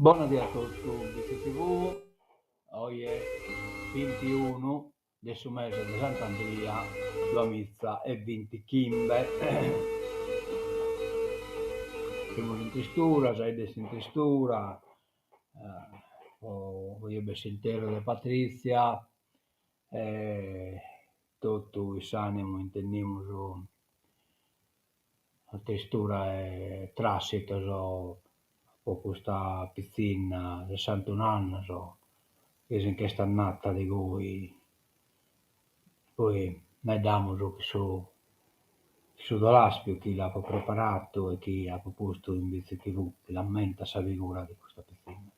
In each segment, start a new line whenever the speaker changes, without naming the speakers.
Bona die a totu, Bitzi TV, oje bintiunu de su mese de Sant'Andria duamiza e bintichimbe. Semus in tristura, sa 'idda est in tristura, oje b'est s'interru de Patrizia e totu in s'animu intendimus tristura e trassitos po custa pitzinna de sessantun'annos chi si nch'est andata de goi, poi faeddamus chin su su dolaspiu chi l'apo preparatu e chi apo postu in Bitzi TV chi l'ammentat sa figura de custa pitzinna.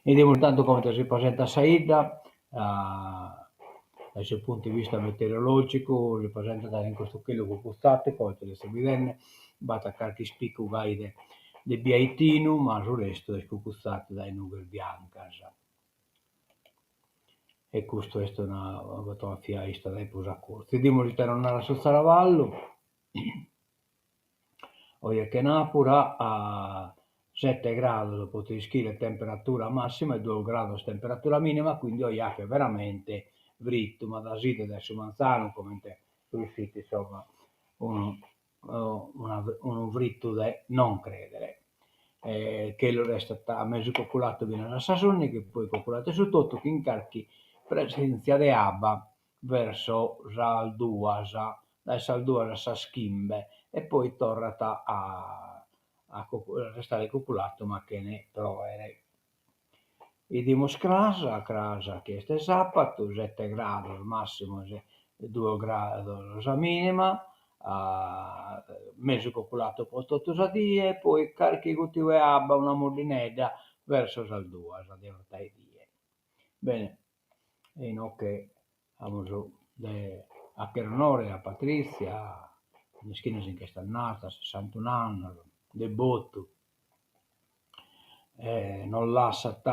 'Idimus intantu comente si presentat sa 'idda, dae su puntu 'e vista meteorologicu si presentat in custu chelu cucutzatu, comente seis bidende, b'at carchi ispicu gai de de biaitinu, ma su restu est cucutzatu dae nughes biancas. E custu est una fotografia 'ista dae prus a curtzu. 'Idimus ite nos narat su zaravallu Oje chenapura a sette grados po t'ischire temperatura massima e duos grados temperatura minima, quindi oje 'achet veramente frittu, ma da s'idet dae su manzanu comente fit insomma unu unu frittu de non credere. Chelu restat mesu coculatu finas a sas undighi, poi coculatu 'e su totu chin carchi presentzia de abba verso sas duas, dae sas duas a sas chimbe e poi torrat a a restare cuculatu ma chene proere. 'Idimus cras, cras chi est sapatu, sette grados massimos e duos grados sa minima, mesu cuculatu po totu sa die, poi carchi gutiu 'e abba, una muddinedda verso sas duas de 'ortaedie. Bene E inoche amus de 'achere onore a Patrizia, mischina si nch'est andata, sessantun'annos, de botu, e nos lassat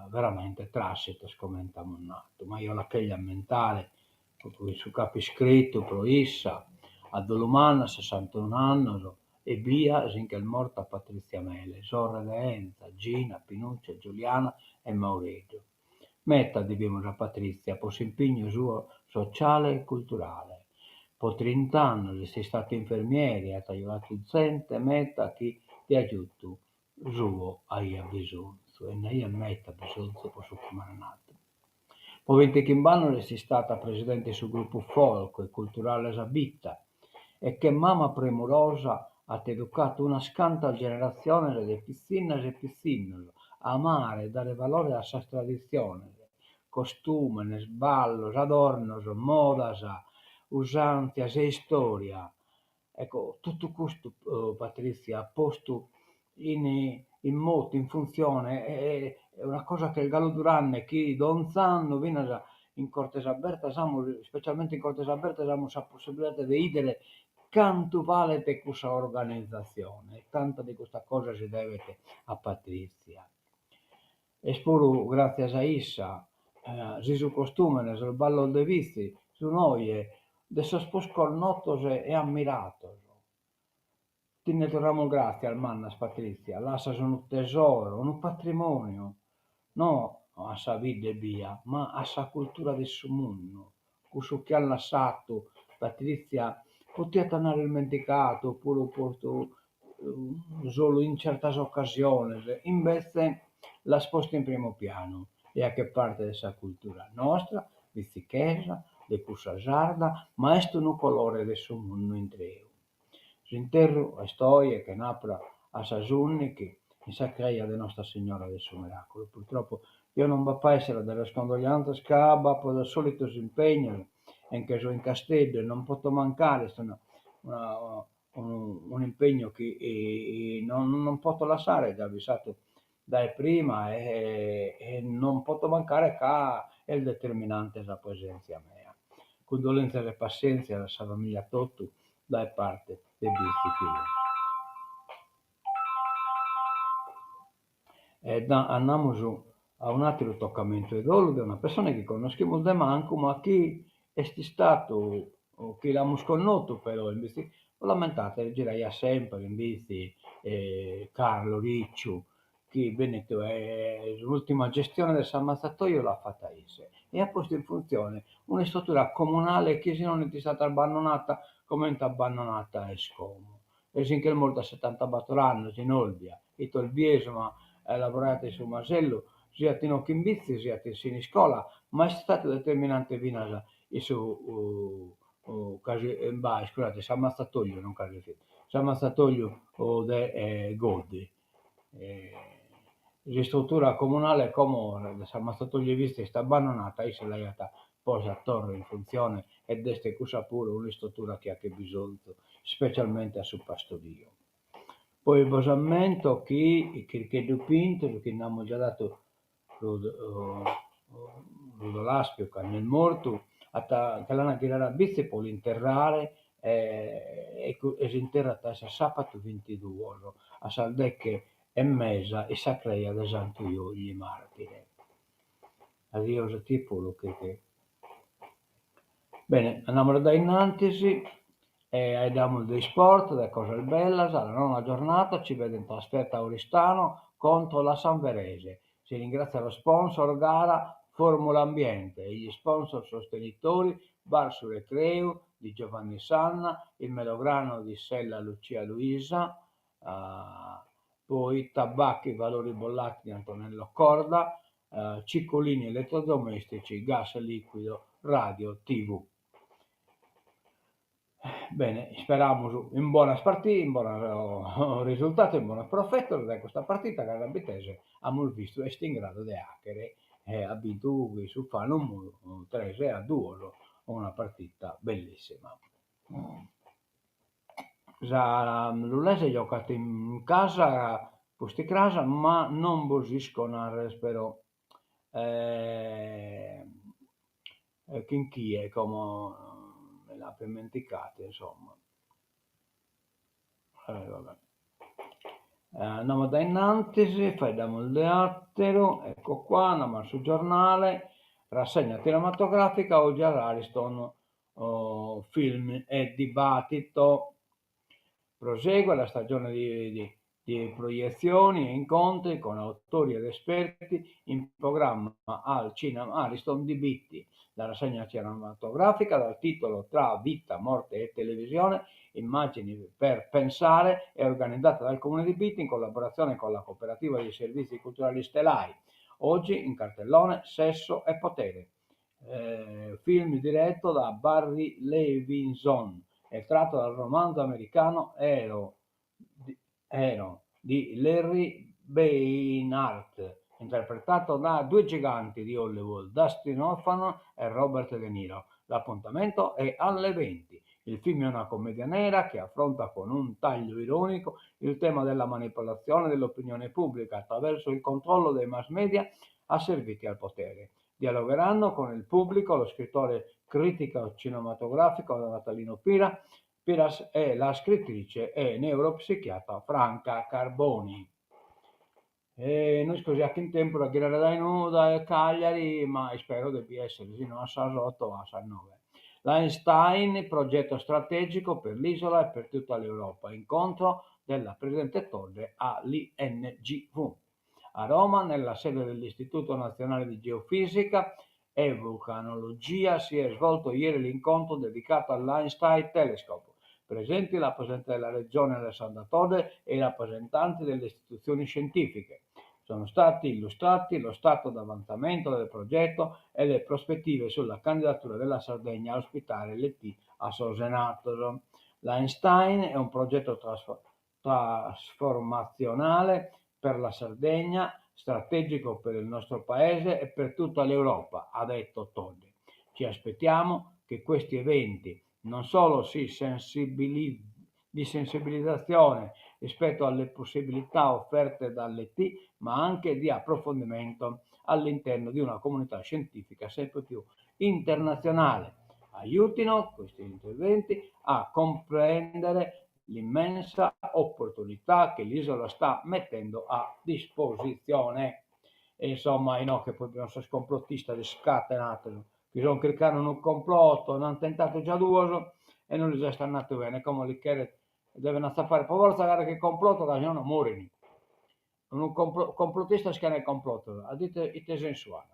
veramente trassitos comente amus natu, ma eo la cheglio ammentare cun su ch'apo iscritu pro issa, a dolu mannu a sessantun'annos ebbia si nch'est morta Patrizia Mele, sorre de Enza, Gina, Pinuccia, Giuliana e Maureddu. Meta devimus a Patrizia po s'impignu suo sociale e culturale. Po trint'annos est istata infermieri e at agiudatu zente meta chi de agiudu suo aiat bisonzu e nd'aiat meta bisonzu po su chi m'at natu. Po bintichimb'annos est istata presidente 'e su grupu folk e culturale Sa Bita e che mama premurosa at educatu unas cantas generatziones de pitzinnas e pitzinnos a amare e dare valore a sas traditziones, costùmenes, ballos, adornos, modas, usàntzias e istòria Ecco, totu custu Patrizia at postu in in motu, in funtzione, e una cosa chi est galu durande, chi donz'annu finas in Cortes Abertas amus, specialmente in Cortes Abertas amus sa possibilidade de 'idere cantu valet cussa organizatzione e tanta de custa cosa si devet a Patrizia. Est puru gràtzias a issa si su costùmene, sos ballos de Vitzi sun oje de sos prus connotos e ammirados. Ti nde torramus gràtzias mannas Patrizia, lassas unu tesoro, unu patrimòniu, no a sa bidda ebbia, ma a sa cultura de su mundu. Cussu chi at lassatu Patrizia potiat andare ismenticatu opuru postu solu in certas ocasiones, imbetze l'as postu in primu pianu e 'achet parte de sa cultura nostra, bitzichesa, de cussa sarda, ma est unu colore de su mundu intreu. S'interru est oje, chenapura, a sas undichi, in sa creja de Nostra Signora de su Miraculu. Purtroppo jeo non b'apo a essere a dare sas condoglianzas ca b'apo sos solitos impegnos e nche so in Casteddu e non poto mancare, est una una un'impegnu chi non non poto lassare, già avvisatu dae prima e non poto mancare ca est determinante sa presèntzia mea. Cundolèntzias e passèntzias a sa famìlia totu dae parte de Bitzi TV. E andamus a un'àteru tocamentu 'e dolu de una pessone chi connoschimus de mancu ma chi est istatu, chi l'amus connotu però in Bitzi, bos l'ammentades, giraiat semper in Bitzi Carlo Ricciu. chi benit e s'ùrtima gestione de s'ammatzatoju l'at fata isse e at postu in funtzione un'istrutura comunale chi si no est istada abbandonata comente abbandonata est como. E si nch'est mortu a setantabator annos in Olbia, fit olbiesu ma lavoraiat in su masellu siat inoghe in Bitzi siat in Siniscola, ma est istadu determinante finas in su iscusade, s'ammatzatoju non casi s'ammatzatoju de Goddi. S'istrutura comunale como de s'ammatzatoju 'e Bitzi est abbandonata, isse l'aiat posta torra in funtzione ed est cussa puru un'istrutura chi at bisonzu, specialmente a su pastoriu. Poi bos ammento chi Chircheddu Pintus, chi nd'amus già datu su dolaspiu cando est mortu, at nche l'an a ghirare a Bitzi pro l'interrare e e s'interru at a esser sapatu bintiduos a sas deche e mesa in sa creja de Santu Juogli Martire. Adiosu a tie puru Chirchè. Bene, andamus dae innantis e 'aeddamus de isport, de cosas bellas, la nona giornata ci vede in trasferta a Oristano contro la Sanverese. Si ringrazia lo sponsor gara Formula Ambiente e gli sponsor sostenitori Bar Su Recreu di Giovanni Sanna, il Melograno di Sella Lucia Luisa, poi Tabacchi Valori Bollati di Antonello Corda, Ciccolini Elettrodomestici, Gas Liquido, Radio TV. Bene, isperamus in bonas partidas, in bonos risultados, in bonos profetos dae custa partida ca sa Bittese amus bistu est in gradu de 'achere e at bintu chin su Fanum tres a duos, una partida bellissima. Sa Lulese giocat in casa pusticras ma non bos isco narrer però chin chie como mi l'apo immenticadu insomma. Andamus dae innantis, faeddamus de atteru, ecco qua, andamus a su giornale, rassegna cinematografica oggi all'Ariston film e dibattito. Prosegue la stagione di di proiezioni e incontri con autori ed esperti in programma al Cinema Ariston di Bitti. La rassegna cinematografica dal titolo Tra vita, morte e televisione, immagini per pensare è organizzata dal Comune di Bitti in collaborazione con la cooperativa dei servizi culturali Stelai. Oggi in cartellone Sesso e potere, film diretto da Barry Levinson e tratto dal romanzo americano Hero Hero di Larry Beinhart, interpretato da due giganti di Hollywood, Dustin Hoffman e Robert De Niro. L'appuntamento è alle 20. Il film è una commedia nera che affronta con un taglio ironico il tema della manipolazione dell'opinione pubblica attraverso il controllo dei mass media asserviti al potere. Dialogheranno con il pubblico lo scrittore critico cinematografico Natalino Pira, Piras e la scrittrice e neuropsichiatra Franca Carboni. E no isco si aco in tempus a ghirare dae nou dae Cagliari, ma ispero de bi essere, si no a sas otto a sas noe. L'Einstein, progetto strategico per l'isola e per tutta l'Europa. Incontro della presidente Todde all'INGV. A Roma, nella sede dell'Istituto Nazionale di Geofisica e Vulcanologia, si è svolto ieri l'incontro dedicato all'Einstein Telescope. Presenti la Presidente della Regione Alessandra Todde e i rappresentanti delle istituzioni scientifiche. Sono stati illustrati lo stato d'avanzamento del progetto e le prospettive sulla candidatura della Sardegna a ospitare l'ET a sos Enattos. L'Einstein è un progetto trasformazionale per la Sardegna, strategico per il nostro Paese e per tutta l'Europa, ha detto Todde. Ci aspettiamo che questi eventi non solo si di sensibilizzazione rispetto alle possibilità offerte dall'ET, ma anche di approfondimento all'interno di una comunità scientifica sempre più internazionale. Aiutino questi interventi a comprendere l'immensa opportunità che l'isola sta mettendo a disposizione. E insomma, inoghe poi bi sos complottistas iscatenados chi sun chircande unu complotto, nd'ant tentadu già duos e non lis est andadu bene, como li cheret, deven atzapare pro fortza carchi complotto ca si nono morin. Unu complotistas chene complotos, a ite ite sensu at?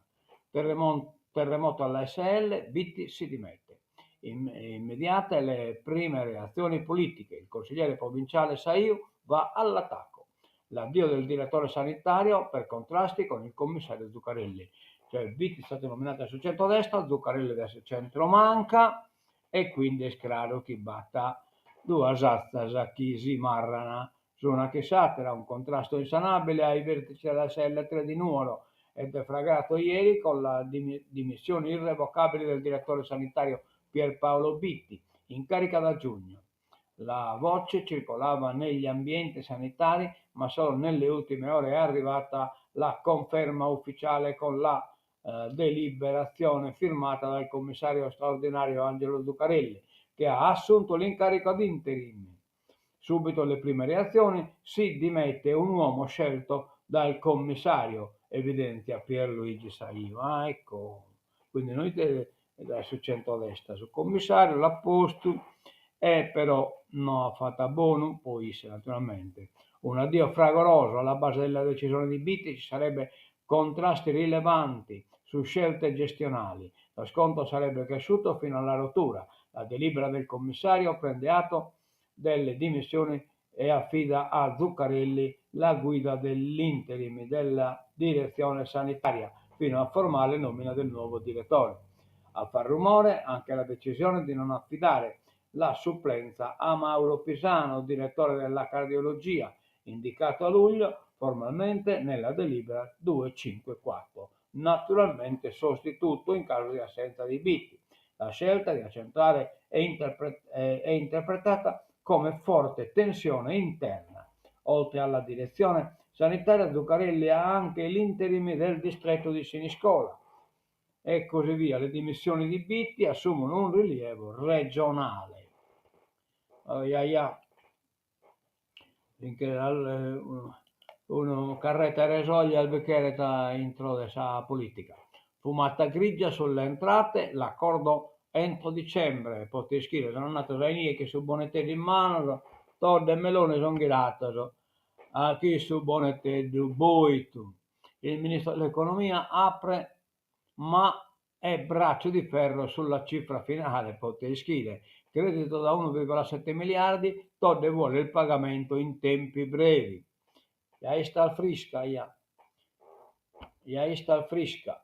Terremoto alla ASL, Bitti si dimette. Immediate le prime reazioni politiche, il consigliere provinciale Saiu va all'attacco. L'addio del direttore sanitario per contrasti con il commissario Zuccarelli. Cioè Bitti è stato nominato dae su centrodestra, Zuccarelli dae su centromanca e quindi est craru chi b'at duas atzas chi si marrana S'una chin s'àtera, un contrasto insanabile ai vertici della ASL 3 di Nuoro è deflagrato ieri con la dimissioni irrevocabili del direttore sanitario Pierpaolo Bitti, in carica da giugno. La voce circolava negli ambienti sanitari, ma solo nelle ultime ore è arrivata la conferma ufficiale con la deliberazione firmata dal commissario straordinario Angelo Zuccarelli, che ha assunto l'incarico ad interim. Subito le prime reazioni, si dimette un uomo scelto dal commissario, evidenzia Pierluigi Saiu. Ah, ecco, quindi noi dae su centrodestra, su commissario l'at postu e però no at fatu a bonu, po isse naturalmente. Un addio fragoroso, alla base della decisione di Bitti ci sarebbe contrasti rilevanti su scelte gestionali. Lo scontro sarebbe cresciuto fino alla rottura. La delibera del commissario prende atto delle dimissioni e affida a Zuccarelli la guida dell'interim della direzione sanitaria fino a formale nomina del nuovo direttore. A far rumore anche la decisione di non affidare la supplenza a Mauro Pisano, direttore della cardiologia, indicato a luglio formalmente nella delibera 254, naturalmente sostituto in caso di assenza di Bitti. La scelta di accentrare è, interpre- è interpretata come forte tensione interna. Oltre alla direzione sanitaria, Zuccarelli ha anche l'interim del distretto di Siniscola. E così via. Le dimissioni di Bitti assumono un rilievo regionale. Oh, ja, ja. Unu carretta 'e resoglia bi cheret a intro de sa politica. Fumata grigia sulle entrate, l'accordo entro dicembre, po ischire, sono andados a inie chin su boneteddu in manos, Todde e Meloni son ghirados a chin su boneteddu boitu. Il ministro dell'economia apre ma è braccio di ferro sulla cifra finale, po ischire. Credito da 1,7 miliardi, Todde vuole il pagamento in tempi brevi. Ja istat frisca, ja. Ja istat frisca.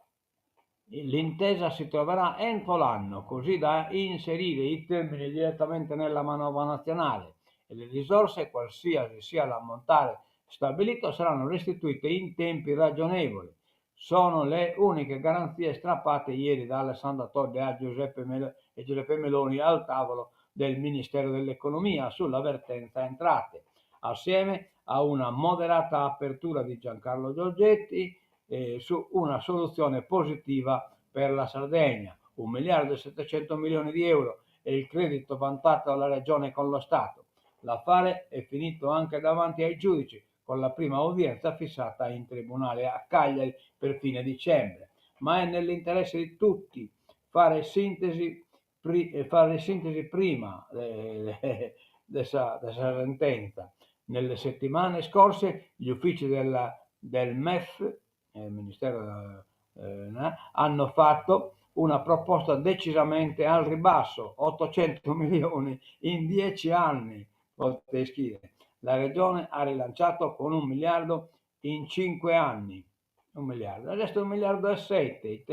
L'intesa si troverà entro l'anno, così da inserire i termini direttamente nella manovra nazionale e le risorse, qualsiasi sia l'ammontare stabilito, saranno restituite in tempi ragionevoli. Sono le uniche garanzie strappate ieri da Alessandro Todde a Giuseppe Mel- e Giuseppe Meloni al tavolo del Ministero dell'Economia sulla vertenza entrate, assieme a una moderata apertura di Giancarlo Giorgetti eh, su una soluzione positiva per la Sardegna, 1 miliardo e 700 milioni di euro e il credito vantato alla Regione con lo Stato. L'affare è finito anche davanti ai giudici, con la prima udienza fissata in tribunale a Cagliari per fine dicembre. Ma è nell'interesse di tutti fare sintesi, pri, fare sintesi prima de, de sa, de sa sentenza. Nelle settimane scorse gli uffici della, del MEF, eh, Ministero, eh, hanno fatto una proposta decisamente al ribasso, 800 milioni in 10 anni, potete scrivere. La regione ha rilanciato con un miliardo in 5 anni, un miliardo, adesso un miliardo e sette,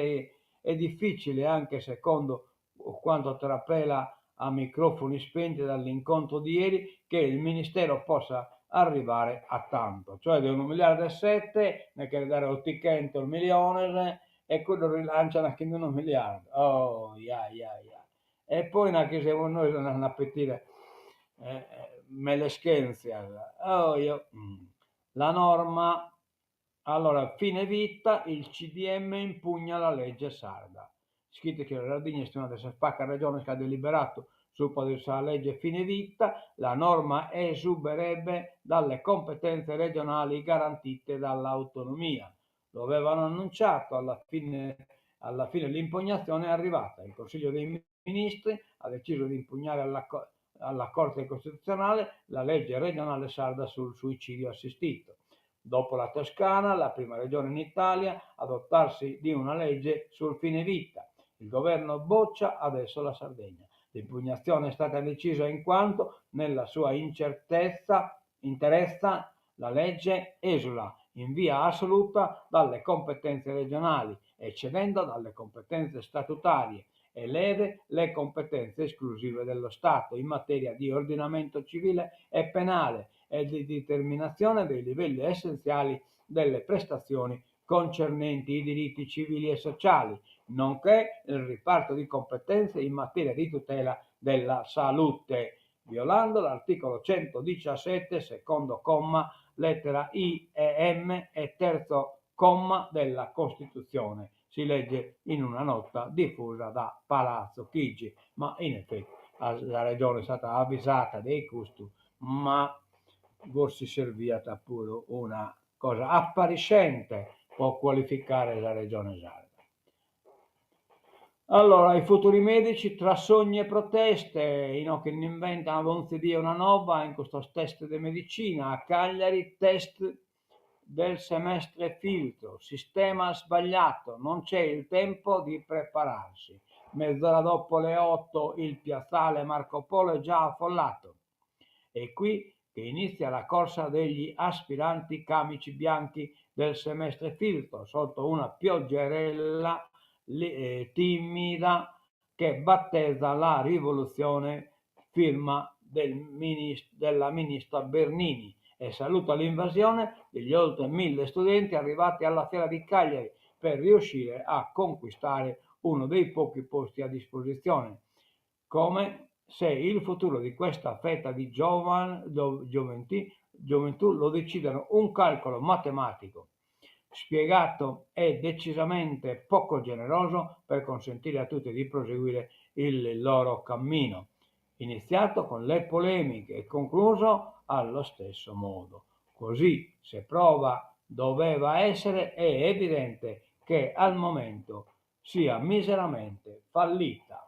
è difficile anche secondo quanto trapela a microfoni spenti dall'incontro di ieri che il Ministero possa arrivare a tanto, cioè di un miliardo e sette ne cheret dare otichentos miliones e cuddos rilancian chin unu miliardu, oh ja ja ja e poi nachi semus nois andende a petire meleschentzias, oh io la norma allora fine vita il CDM impugna la legge sarda Ischit chi sa Sardigna est una de sas pacas regiones chi at deliberadu supra de sa lege fine vita, la norma esuberebbe dalle competenze regionali garantite dall'autonomia. Lo avevano annunciato, alla fine, alla fine l'impugnazione è arrivata. Il Consiglio dei Ministri ha deciso di impugnare alla, alla Corte Costituzionale la legge regionale sarda sul suicidio assistito. Dopo la Toscana, la prima regione in Italia a dotarsi di una legge sul fine vita. Il governo boccia adesso la Sardegna. L'impugnazione è stata decisa in quanto, nella sua incertezza, interezza, la legge esula in via assoluta dalle competenze regionali, eccedendo dalle competenze statutarie e lede le competenze esclusive dello Stato in materia di ordinamento civile e penale e di determinazione dei livelli essenziali delle prestazioni concernenti i diritti civili e sociali, nonché il riparto di competenze in materia di tutela della salute, violando l'articolo 117, secondo comma, lettera I e M e terzo comma della Costituzione. Si legge in una nota diffusa da Palazzo Chigi, ma in effetti la Regione est istada avvisada de custu, ma forsis serviat puru una cosa appariscente po cualificare sa Regione Sarda. Allora, i futuri medici tra sogni e proteste, inoghe nd'inventan donzi die una nova in custos test de medicina, a Cagliari test del semestre filtro, sistema sbagliato, non c'è il tempo di prepararsi. Mezz'ora dopo le 8 il piazzale Marco Polo è già affollato. È qui che inizia la corsa degli aspiranti camici bianchi del semestre filtro, sotto una pioggerella timida che battezza la rivoluzione firma del della ministra Bernini e saluta l'invasione degli oltre 1000 studenti arrivati alla Fiera di Cagliari per riuscire a conquistare uno dei pochi posti a disposizione. Come se il futuro di questa fetta di giovan, gioventù, gioventù lo decidano un calcolo matematico spiegato e decisamente poco generoso per consentire a tutti di proseguire il loro cammino, iniziato con le polemiche e concluso allo stesso modo. Così, se prova doveva essere, è evidente che al momento sia miseramente fallita.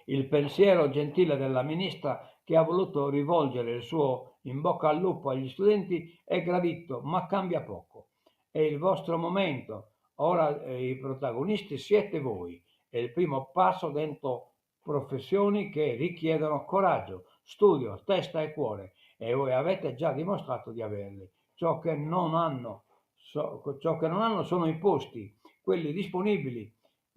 Il pensiero gentile della ministra che ha voluto rivolgere il suo in bocca al lupo agli studenti è gradito, ma cambia poco. È il vostro momento, ora eh, i protagonisti siete voi. È il primo passo dentro professioni che richiedono coraggio, studio, testa e cuore e voi avete già dimostrato di averli. Ciò che non hanno, so, ciò che non hanno sono i posti, quelli disponibili,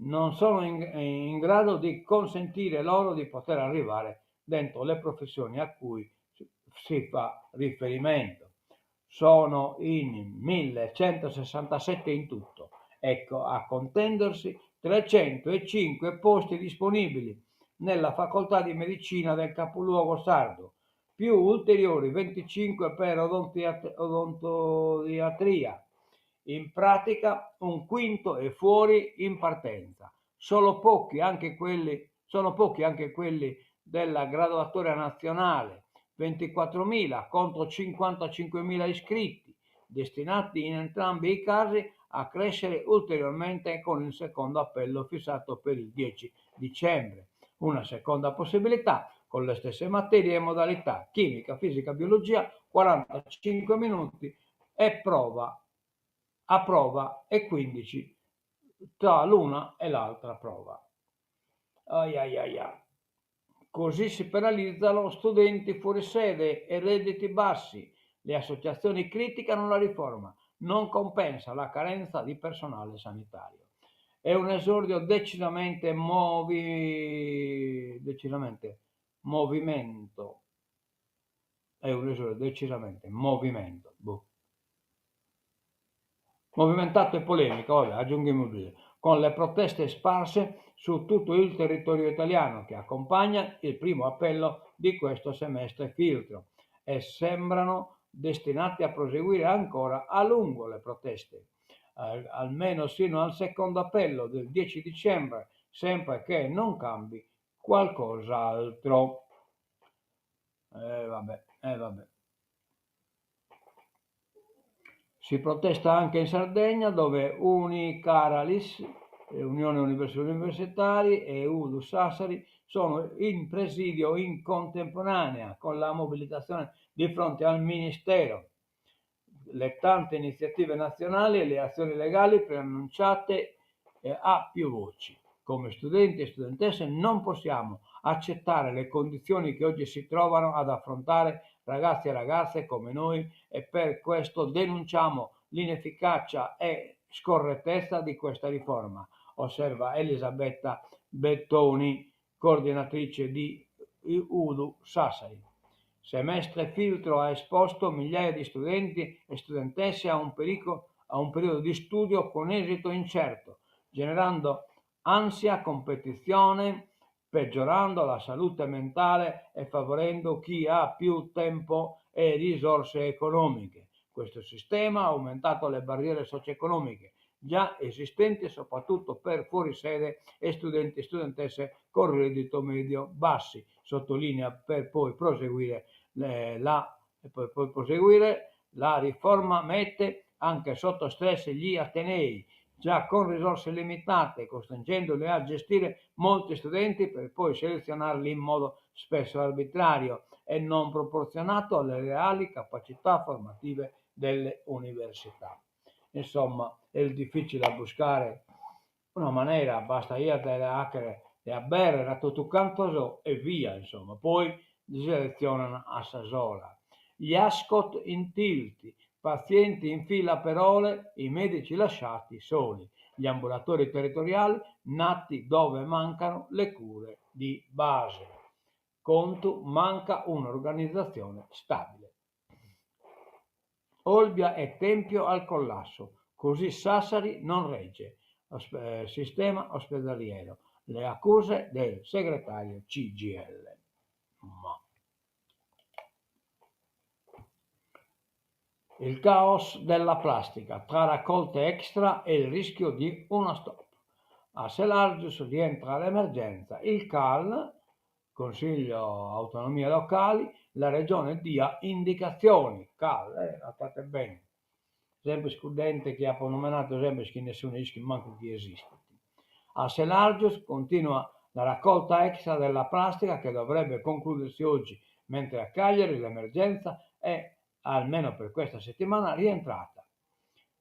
non sono in, in grado di consentire loro di poter arrivare dentro le professioni a cui si fa riferimento. Sono in 1167 in tutto, ecco a contendersi 305 posti disponibili nella facoltà di medicina del capoluogo sardo, più ulteriori 25 per odontodiatria. In pratica un quinto è fuori in partenza. Solo pochi anche quelli, sono pochi anche quelli della graduatoria nazionale, 24.000 contro 55.000 iscritti, destinati in entrambi i casi a crescere ulteriormente con il secondo appello fissato per il 10 dicembre. Una seconda possibilità con le stesse materie e modalità, chimica, fisica, biologia, 45 minuti e prova a prova e 15 tra l'una e l'altra prova. Ai ai ai ai. Così si penalizzano studenti fuori sede e redditi bassi. Le associazioni criticano la riforma, non compensa la carenza di personale sanitario. È un esordio decisamente, movi... decisamente movimento. È un esordio decisamente movimento. Boh. Movimentato e polemico, vabbè, aggiungiamo due, con le proteste sparse su tutto il territorio italiano che accompagna il primo appello di questo semestre filtro e sembrano destinate a proseguire ancora a lungo le proteste, eh, almeno sino al secondo appello del 10 dicembre, sempre che non cambi qualcos'altro. Eh, vabbè, eh, vabbè. Si protesta anche in Sardegna dove Unicaralis, Unione Universitari e UDU Sassari. Sono in presidio in contemporanea con la mobilitazione di fronte al Ministero. Le tante iniziative nazionali e le azioni legali preannunciate a più voci. Come studenti e studentesse non possiamo accettare le condizioni che oggi si trovano ad affrontare ragazzi e ragazze come noi e per questo denunciamo l'inefficacia e scorrettezza di questa riforma, osserva Elisabetta Bettoni, coordinatrice di Udu Sassari. Semestre filtro ha esposto migliaia di studenti e studentesse a un a un periodo di studio con esito incerto, generando ansia, competizione, peggiorando la salute mentale e favorendo chi ha più tempo e risorse economiche. Questo sistema ha aumentato le barriere socio-economiche già esistenti soprattutto per fuorisede e studenti e studentesse con reddito medio bassi, sottolinea per poi proseguire la, per poi proseguire, la riforma mette anche sotto stress gli atenei, già con risorse limitate, costringendoli a gestire molti studenti per poi selezionarli in modo spesso arbitrario e non proporzionato alle reali capacità formative delle università. Insomma, est difficile a buscare una manera, bastaiat de 'achere de aberrer a totu cantos e via, insomma, poi seletzionan a sa sola. Gli Ascot in tilt, pazienti in fila per ore, i medici lasciati soli. Gli ambulatori territoriali nati dove mancano le cure di base. Contu, manca un'organizzazione stabile. Olbia è tempio al collasso, così Sassari non regge, sistema ospedaliero. Le accuse del segretario CGIL. Ma. Il caos della plastica, tra raccolte extra e il rischio di uno stop. A Selargius rientra l'emergenza. Il CAL, Consiglio Autonomie Locali, la Regione dia indicazioni. CAL, eh, fate bene. Sempre cudd'ente chi apo nomenadu sempre chi nessunu ischit mancu chi esistit. A Selargius continua la raccolta extra della plastica che dovrebbe concludersi oggi, mentre a Cagliari l'emergenza è, almeno per questa settimana, rientrata.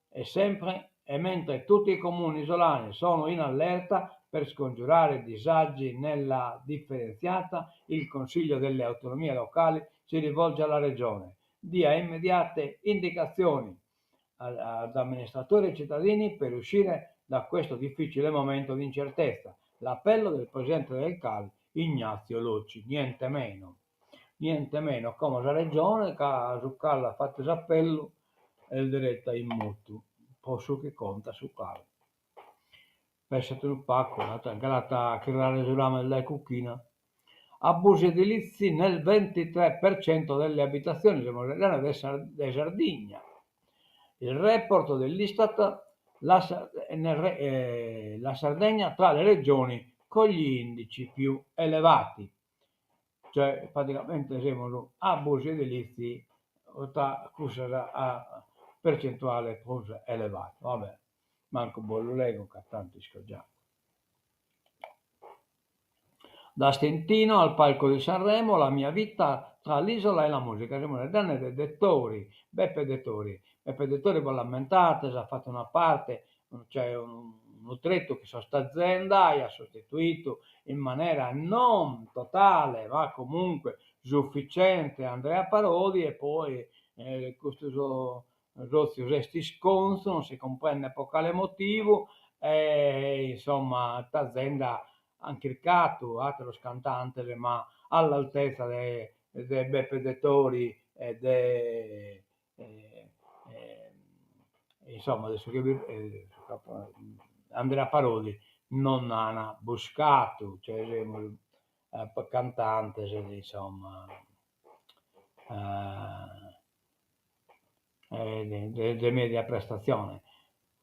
E sempre e mentre tutti i comuni isolani sono in allerta per scongiurare disagi nella differenziata, il Consiglio delle autonomie locali si rivolge alla Regione. Dia immediate indicazioni ad amministratori e cittadini per uscire da questo difficile momento di incertezza. L'appello del presidente del CAL, Ignazio Locci, niente meno. Niente meno, como sa Regione ca su CAL at fatu s'appellu est dereta in motu po su chi contat su CAL. Pensat unu pagu, nche l'at a chirrare su ràmene dae cuchina. Abusi edilizi nel 23% delle abitazioni, semus faeddende de de Sardigna. Il report dell'Istat la la Sardegna tra le regioni con gli indici più elevati. Cioè praticamente semus abusi edilizi tra cussas a percentuale prus elevada. Va bè, mancu bos lu lego ca tantu isco già. Da Stintino al palco di Sanremo, la mia vita tra l'isola e la musica. Semus faeddende de Dettori, Beppe Dettori. Beppe Dettori bos l'ammentades, at fatu una parte, cioè unu tretu chin sos Tazenda, aiat sostituidu in manera non totale ma comunque sufficiente Andrea Parodi e poi custu sotziu s'est iscontzu, non si cumprendet pro cale motivu e insomma Tazenda ant chircadu ateros cantantes ma all'altezza de de Beppe Dettori e de insomma de su chi Andrea Parodi non an buscadu, cioè semus cantantes insomma de media prestazione.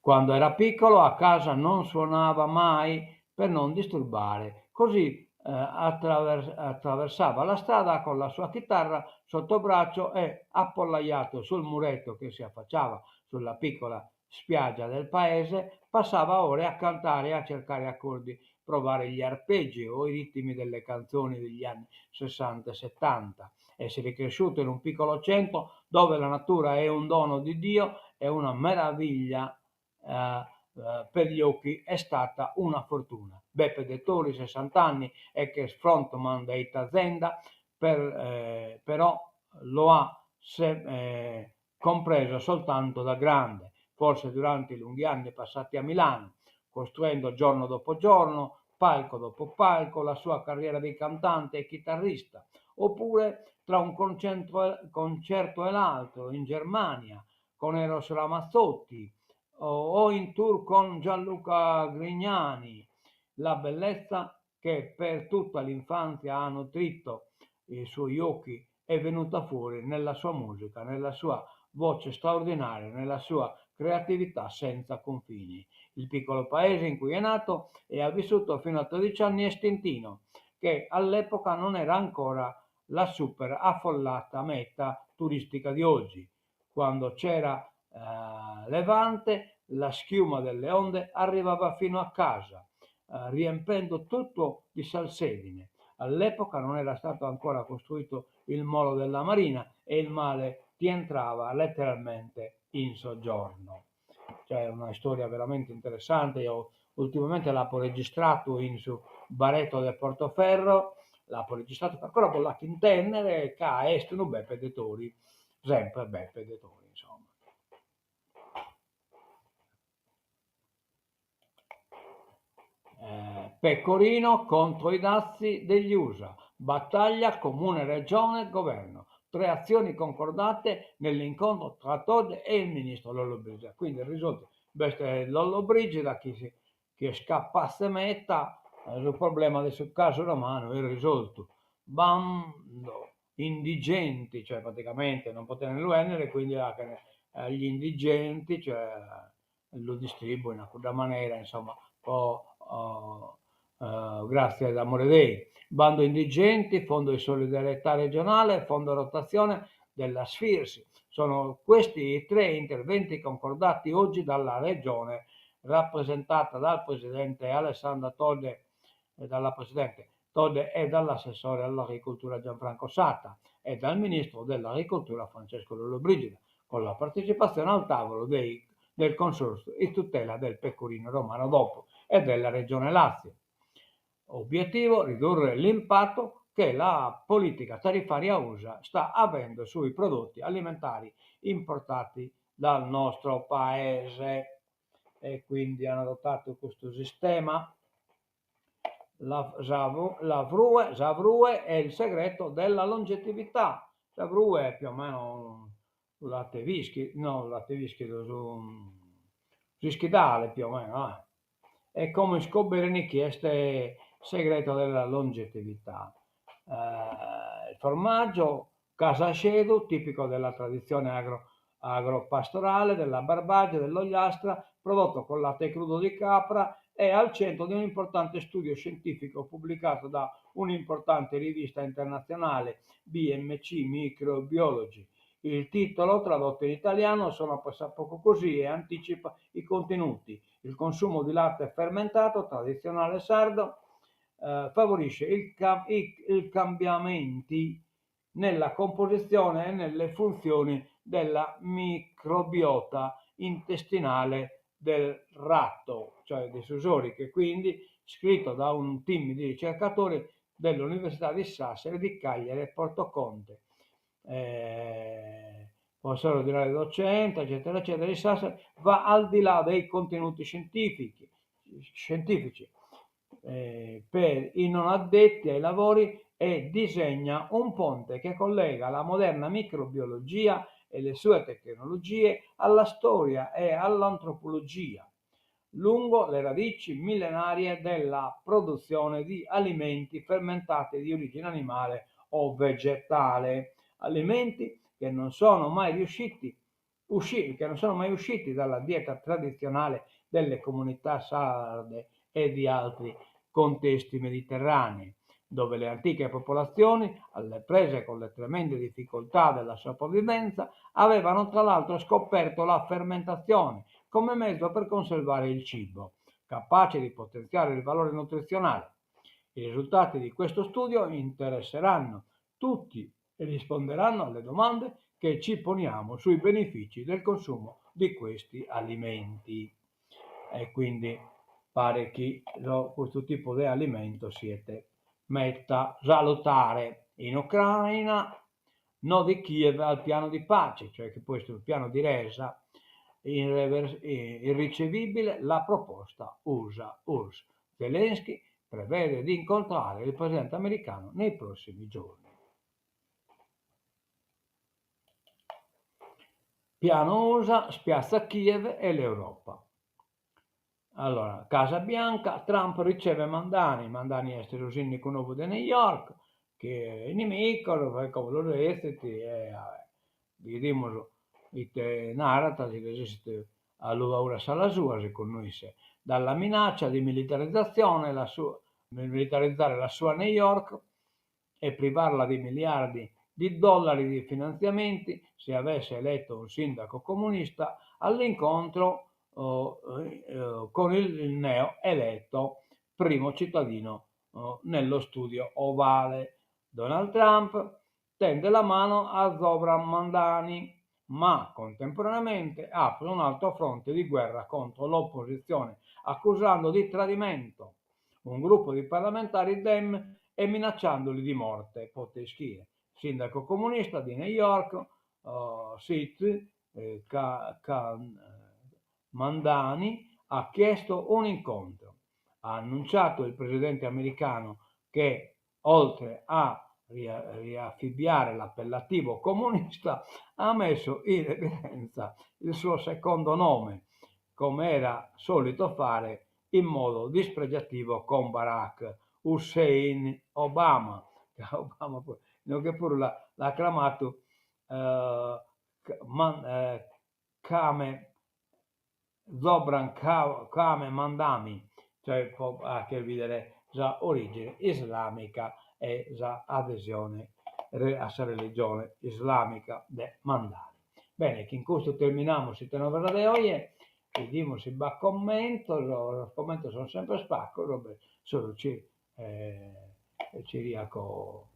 Quando era piccolo a casa non suonava mai per non disturbare, così attraversava la strada con la sua chitarra sotto braccio e appollaiato sul muretto che si affacciava sulla piccola spiaggia del paese, passava ore a cantare e a cercare accordi. provare gli arpeggi o i ritmi delle canzoni degli anni sessanta e settanta. Essere cresciuto in un piccolo centro dove la natura è un dono di Dio e una meraviglia per gli occhi è stata una fortuna. Beppe Dettori, sessant'anni, ex frontman dei Tazenda, per, però lo ha se, compreso soltanto da grande, forse durante i lunghi anni passati a Milano, costruendo giorno dopo giorno, palco dopo palco, la sua carriera di cantante e chitarrista, oppure tra un concerto e l'altro in Germania con Eros Ramazzotti o in tour con Gianluca Grignani. La bellezza che per tutta l'infanzia ha nutrito i suoi occhi è venuta fuori nella sua musica, nella sua voce straordinaria, nella sua creatività senza confini. Il piccolo paese in cui è nato e ha vissuto fino a 13 anni è Stintino, che all'epoca non era ancora la super affollata meta turistica di oggi. Quando c'era eh, levante, la schiuma delle onde arrivava fino a casa, eh, riempendo tutto di salsedine. All'epoca non era stato ancora costruito il molo della marina e il mare ti entrava letteralmente in soggiorno. Cioè, è una storia veramente interessante. Io ultimamente l'apo registratu in su baretto de Portoferro, l'apo registratu, ancora bos l'apo intendere ca est unu Beppe Dettori, sempre Beppe Dettori, insomma. Pecorino contro i dazi degli Usa, battaglia Comune, Regione, Governo. Tre azioni concordate nell'incontro tra Todde e il ministro Lollobrigida. Quindi risolto, b'est Lollobrigida chi si chi est capatze meda, su problema de su casu romanu est risoltu. Bando indigenti, cioè praticamente non potene lu 'ennere, quindi 'achen gli indigenti, cioè lu distribuin a cudda manera, insomma, po gratzias d'amore Dei. Bando indigenti, fondo di solidarietà regionale, fondo rotazione della Sfirs. Sono questi i tre interventi concordati oggi dalla Regione, rappresentata dal presidente Alessandra Todde, dalla presidente Todde e dall'assessore all'agricoltura Gianfranco Satta e dal ministro dell'agricoltura Francesco Lollobrigida, con la partecipazione al tavolo dei, del Consorzio di tutela del pecorino romano DOP e della Regione Lazio. Obiettivo ridurre l'impatto che la politica tariffaria USA sta avendo sui prodotti alimentari importati dal nostro paese e quindi hanno adottato questo sistema. La, la frue, sa frue è il segreto della longevità. Sa frue è più o meno su latte vischidu, no latte vischidu, su s'ischidale più o meno, eh. E como iscoberin chi est segreto della longevità. Il formaggio Casu axedu, tipico della tradizione agro agropastorale della Barbagia dell'Ogliastra, prodotto con latte crudo di capra, è al centro di un importante studio scientifico pubblicato da un'importante rivista internazionale, BMC Microbiology. Il titolo, tradotto in italiano, suona pressappoco così e anticipa i contenuti. Il consumo di latte fermentato tradizionale sardo favorisce il i cambiamenti nella composizione e nelle funzioni della microbiota intestinale del ratto, cioè de su sòrighe, quindi scritto da un team di ricercatori dell'Università di Sassari, di Cagliari e Porto Conte. Professore ordinario docente, eccetera, eccetera, di Sassari, va al di là dei contenuti scientifici, scientifici per i non addetti ai lavori e disegna un ponte che collega la moderna microbiologia e le sue tecnologie alla storia e all'antropologia, lungo le radici millenarie della produzione di alimenti fermentati di origine animale o vegetale, alimenti che non sono mai riusciti usciti, che non sono mai usciti dalla dieta tradizionale delle comunità sarde e di altri contesti mediterranei, dove le antiche popolazioni, alle prese con le tremende difficoltà della sopravvivenza, avevano tra l'altro scoperto la fermentazione come mezzo per conservare il cibo. capace di potenziare il valore nutrizionale. I risultati di questo studio interesseranno tutti e risponderanno alle domande che ci poniamo sui benefici del consumo di questi alimenti. E quindi paret chi custu tipu de alimentos siet meta salutare. In Ucraina no di Kiev al piano di pace, cioè chi questo piano di resa irricevibile la proposta USA-URSS. Zelensky prevede di incontrare il presidente americano nei prossimi giorni. Piano USA spiazza Kiev e l'Europa. Allora, Casa Bianca, Trump riceve Mamdani, Mamdani est su sindicu nou de New York, chi inimicos, e como lu retzit e bidimus ite narat, si resissit a lu aere a s'ala sua, segundu isse. Dalla minaccia di militarizzazione la sua, militarizzare la sua New York e privarla di miliardi di dollari di finanziamenti se avesse eletto un sindaco comunista all'incontro con il neo eletto primo cittadino nello studio ovale. Donald Trump tende la mano a Zohran Mamdani, ma contemporaneamente apre un altro fronte di guerra contro l'opposizione, accusando di tradimento un gruppo di parlamentari Dem e minacciandoli di morte, pote ischire. Sindaco comunista di New York City, Mamdani ha chiesto un incontro. Ha annunciato il presidente americano che, oltre a riaffibbiare l'appellativo comunista, ha messo in evidenza il suo secondo nome, come era solito fare in modo dispregiativo con Barack Hussein Obama, Obama inoghe puru l'at cramadu Kame Zohran Kwame Mamdani, cioè po fagher bìdere sa orìgine islàmica e sa adesione a sa religione islàmica de Mamdani. Bene, chin custu terminamus ite novas de oje, bidimus si b'at commentos, sos commentos sun semper pacos, beh, solu ci Ciriaco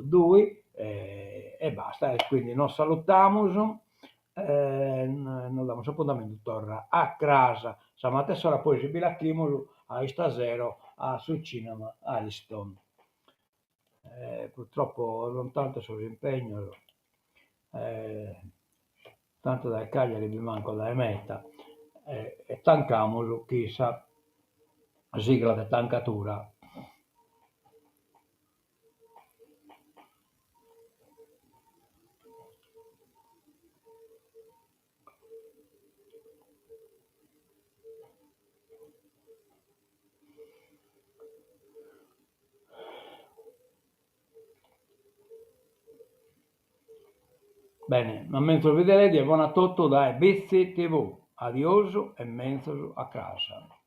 Dui e basta, e quindi nos salutamus e nos damus apuntamentu torra a cras sa matessi ora, poi si bi l'achimus a istasero a su cinema Ariston. Purtroppo sun tantos sos impegnos, tantu dae Cagliari bi manco dae meta e tancamus chin sa sigla de tancadura. Bene, una menzus vida e bona a totu dae Bitzi TV. Adiosu e menzus a cras.